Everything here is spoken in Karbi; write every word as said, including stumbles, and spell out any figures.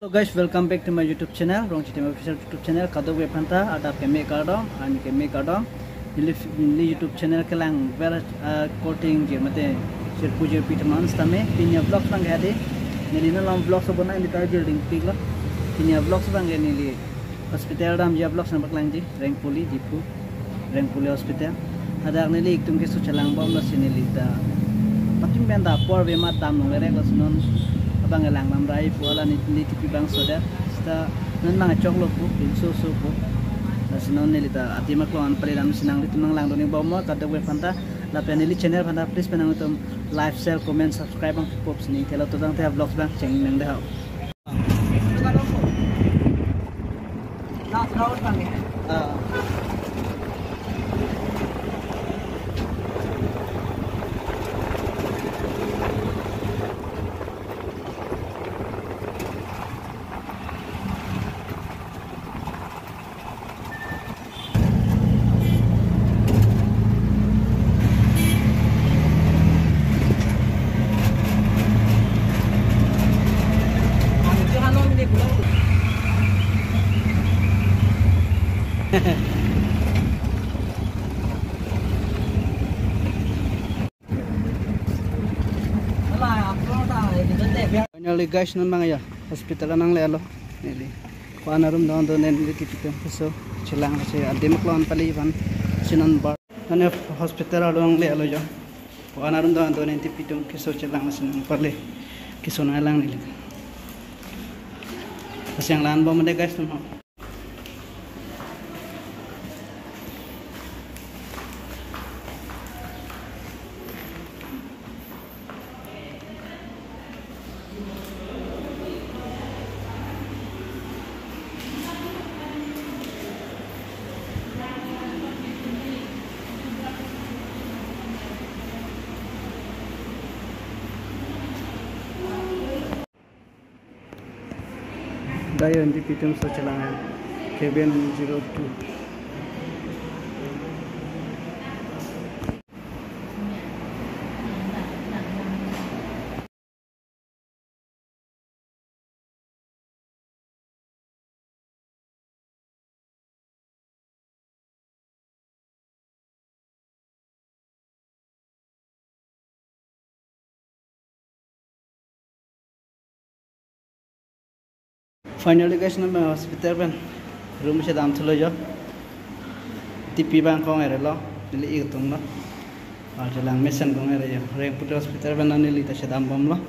Hello guys, welcome back to my YouTube channel, Rongchitim Official YouTube channel. Kadokave aphanta adap keme kardom, ani keme kardom. Neli, neli YouTube channel kelang ver, uh, korte ingjir mate sirpu jirpi teman sitame pini avlogs abang ke adi. Neli non vlogs abang neli ta jirding piklo. Pini avlogs abang ke neli hospital damji avlogs nangpaklangji, Rengpuli, Diphu, Rengpuli Hospital. Hadak neli itum keso chelangbom, lasi neli ta patim pen ta apor ave amat damlongle rek, lasi non abang kelang lam rai pu, hala neli tipi bangso det. Sita non nangchoklo pu, pinso so pu. Lasi non neli ta adim aklong an pali lam si nanglitum nanglangdun-ik bomlo, kadokave aphanta. Lapen neli channel aphanta please pen nanglitum like, share, comment, subscribe abang pop sining thelo, to tangte avlogs abang cheng nang dei ho. Finally guys, non abang ya hospital nanglelo. Neli ko-an arum dong do, neli tipi atum keso chelang, si adim aklong an pali van si non bar. Mane hospital along lelo jo. Ko-an arum dong do, neli tipi atum keso chelang, si non pali keso nanglang neli. Lasi nanglangbom dei guys, non. Dei, neli tipi atum so chelang, cabin zero two. Finally guys, non hospital pen room si damthulo jo. Tipi abang kong-erelo, neli ik tunglo. Ar chelang mesen kong-ere jo. Rengpuli hospital pen neli ta chedambomlo.